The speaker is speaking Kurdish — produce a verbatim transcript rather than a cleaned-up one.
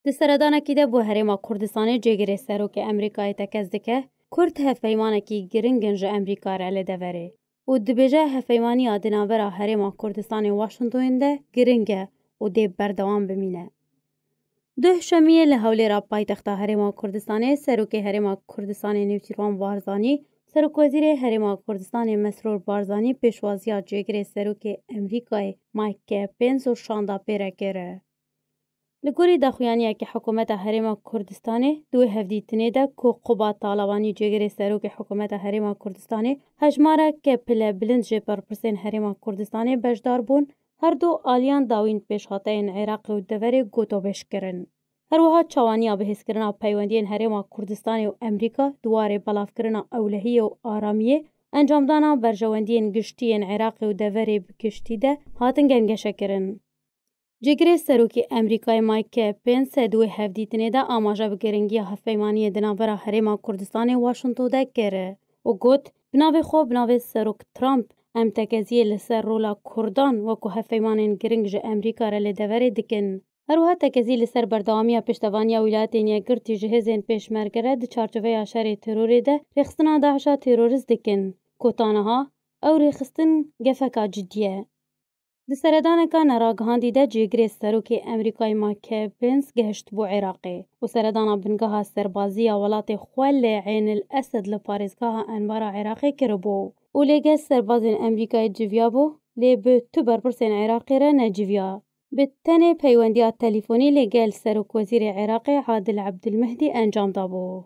Di seredanekî de bo Herêma Kurdistanê cêgirê serokê Amerîkayê tekez dike, Kurd hevpeymanekî giring in ji Amerîka re li deverê û dibêje hevpeymaniya di navbera Herêma Kurdistanê û Washingtonê de giring e û dê berdewam bimîne. Duh şemiyê li Hewlêra paytexta Herêma Kurdistanê, serokê Herêma Kurdistanê Nêçîrvan Barzanî, Serokwezîrê Herêma Kurdistanê Mesrûr Barzanî pêşwaziya cêgirê serokê Amerîkayê Mike Pence û şanda pê re kir. Li gorî daxuyaniyeke hikûmeta Herêma Kurdistanê di wê hevdîtinê de ku Qubat Talebanî cêgirê serokê hikûmeta Herêma Kurdistanê hejmareke pilebilind ji berpirsên Herêma Kurdistanê beşdar bûn, her du aliyan dawîn pêşhateyên Iraqê û deverê gotobêj kirin. Her wiha çawaniya bihêzkirina peywendiyên Herêma Kurdistanê û Amerîka di warê belavkirina ewlehiyê û aramiyê, encamdana berjewendiyên giştî yên Iraqê û deverê bi giştî de hatin gengeşekirin. Cêgirê serokê Amerîkayê Mike Pence di wê hevdîtinê de amaje bi giringiya hevpeymaniyê di navbera Herêma Kurdistanê û Washington de kir û got, bi navê xwe, bi navê Serok Trump, em tekeziyê li ser rola Kurdan wekû hevpeymanên giring ji Amerîka re li deverê dikin. Her wiha tekezî li ser berdewamiya pêştevaniya Wîlayetên Yekgirtî ji hêzên pêşmerge re di çarçoveya şerê terorê de rêxistina DAIŞ'a terorist dikin, ku ta niha ew rêxistin gefeka cidî ye. Di seredaneka neragihandî de cêgirê serokê Amerîkayê Mike Pence gehiştibû Iraqê û seredana bingeha serbazî ya welatê xwe li Eyn el Esed li parêzgeha Enbara Iraqê kiribû û lê gel serbazên Amerîkayê civiyabû, lê bi tu berpirsên Iraqê re neciviya. Bi tenê peywendiya telîfonî lê gel Serokwezîrê Iraqê Adil Ebdilmehdî encam dabû.